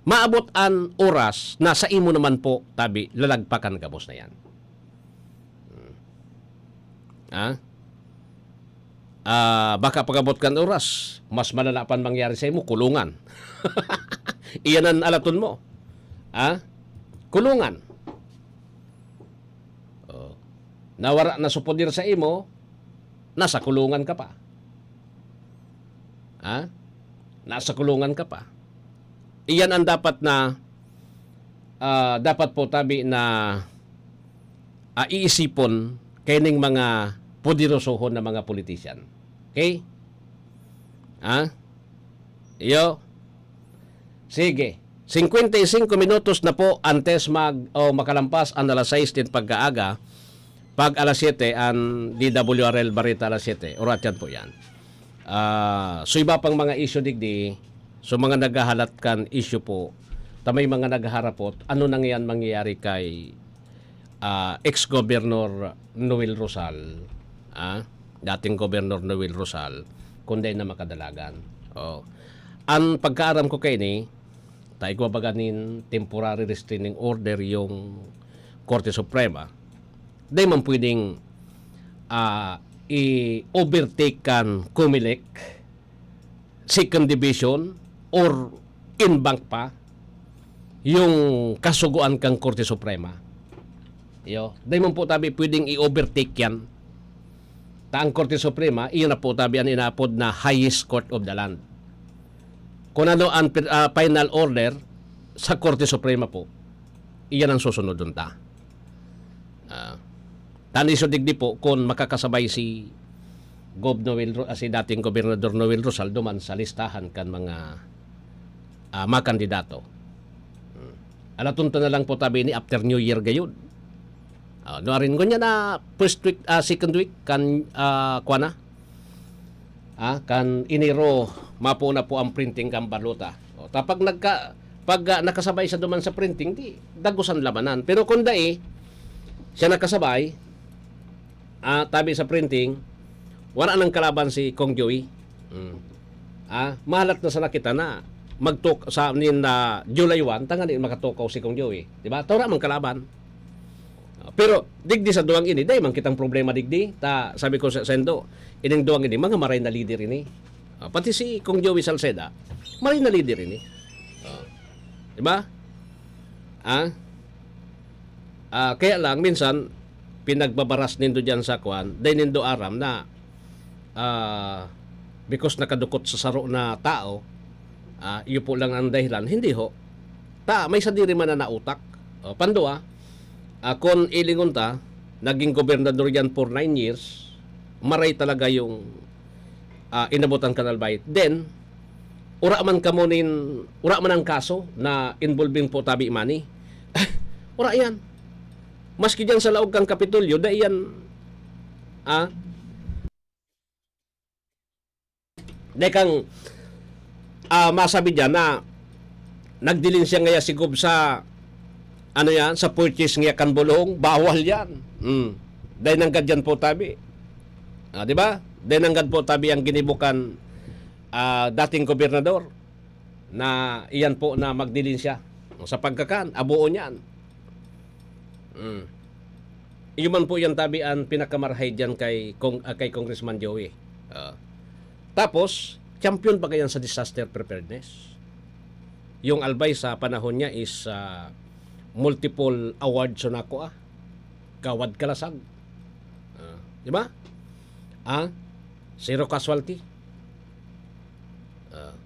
Maabot an oras na sa imo naman po, tabi, lalagpakan gabos na yan. Hmm. Ah? Ah, baka pag-abot kan oras, mas malala pan mangyari sa imo, kulungan. Iyan an alaton mo. Ah? Kulungan. Oh. Nawara na sa poder sa imo, nasa kulungan ka pa. Ha? Nasa kulungan ka pa. Iyan ang dapat na, ah, dapat po tabi na, ah, iisipon kaining mga poderosohon na mga politician. Okay? Ha? Iyo. Sige. Singkwenta y singko minutos na po antes mag, o makalampas an alas sais nin pagkaaga. Pag alas siyete, an D W R L Barita alas siyete. Orat yan po yan. Ah, so iba pang mga issue digdi, so mga naghahalat kan issue po, ta may mga naghaharapot, ano na ngayon mangyayari kay, ah, ex-Governor Noel Rosal, ah, dating Governor Noel Rosal, kung dai na makadalagan. Oh. Ang pagkaaram ko kaini, ta igwa baga nin temporary restraining order yung Korte Suprema, dai man pwedeng, ah, i-overtake kan Comelec, Second Division, or en banc pa yung kasugoan kan Korte Suprema. Iyo, dai man po tabi pwedeng i-overtake yan. Ta ang Korte Suprema, iyon na po tabi ang inaapod na highest court of the land. Kung ano ang pir-, ah, final order sa Korte Suprema po, iyan ang susunodon ta. Ah, ta an issue digdi po, kung makakasabay si Gov Noel Ro-, ah, si dating Gobernador Noel Rosal duman sa listahan kan mga, ah, makandidato. Hmm. Alaton ta na lang po tabi ni after New Year gayod. Ah, nuarin ngunyan na first week, ah, second week kan, ah, kuwan na. Ah, kan Enero, mapo na po ang printing kan balota. O, ta pag nagka-, pag, ah, nakasabay sa duman sa printing, di, dagosan labanan. Pero kung dai, siya nakasabay, ah, tabi sa printing, wala nang kalaban si Kong Joey. Mm. Ah, mahalat na sana kita na magtuk-, sa nin, ah, July one, tanganing makatukaw si Kong Joey. Di ba? Ta wala mang kalaban. Ah, pero digdi sa duwang ini, dai man kitang problema digdi. Ta, sabi ko sa, saindo, ining duwang ini, mga maray na lider ini. Ah, pati si Kong Joey Salceda, maray na lider ini. Ah. Di ba? Ah? Ah, kaya lang, minsan, pinagbabaras nindo diyan sa kwan, dai nindo aram na, ah, because nakadukot sa saro na tao, ah, iyo po lang ang dahilan. Hindi ho. Ta, may sadiri man na nautak. O, pandua, ah, kun ilingon ta, naging gobernador yan for nine years, maray talaga yung, ah, inabotan kan Albay. Then, ura man kamo nin, ura man ang kaso na involving po tabi money. Ura yan. Maski diyan sa laog kan Kapitolyo, dai yan, ah, dai kang, ah, masabi diyan na nagdilin siya ngaya si Gob sa, ano yan, sa purchase ngaya kan bulong, bawal yan. Hmm. Dai nanggad yan po tabi. Ah, di ba? Dai nanggad po tabi ang ginibo kan, ah, dating gobernador na iyan po na magdilin siya. Sa pagkakan, aboon yan. Mm. Iyo man po yan tabi ang pinakamarahay diyan kay Cong-, ah, kay Congressman Joey. Ah. Tapos, champion pa kayan sa disaster preparedness. Yung Albay sa panahon niya is, ah, multiple awards so nako, ah. Gawad kalasag. Ah, di ba? Ah, zero casualty. Ah,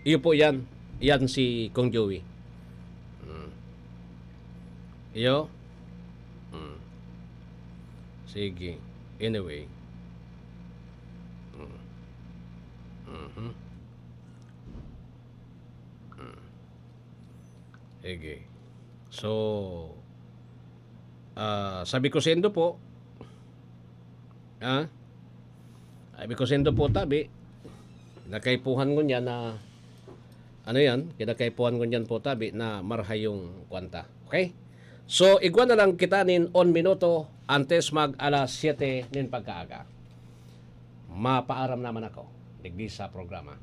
iyo po yan. Yan si Kong Joey. Mm. Iyo. Mm. Sige. Anyway. Mm. Mhm. Mm. Sige. So, ah, sabi ko saindo po, ah, sabi ko saindo po, tabi, kinakaipuhan ngunyan na, ano yan, kinakaipuhan ngunyan po, tabi, na marahay yung kwanta. Okay? So, igwa na lang kita nin on minuto antes mag alas siyete nin pagkaaga. Mapaaram naman ako digdi sa programa.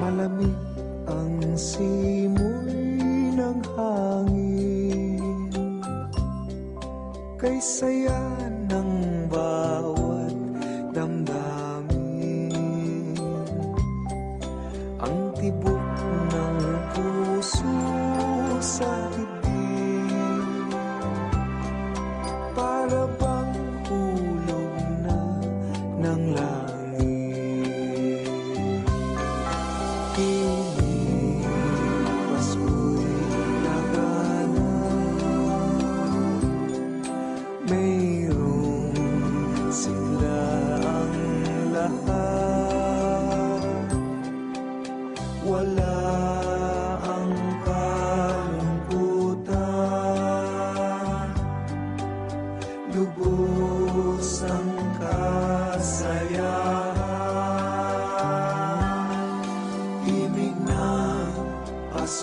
Malamig ang simoy ng hangin, kay saya ng bawat damdamin. Ang tibok ng puso sa dibdib, para bang hulog na ng langit. Ini, Pasko'y laganap, mayroong sigla ang lahat. Wala ang kalungkutan, lubos ang kasayahan. Ibig ng Pasko.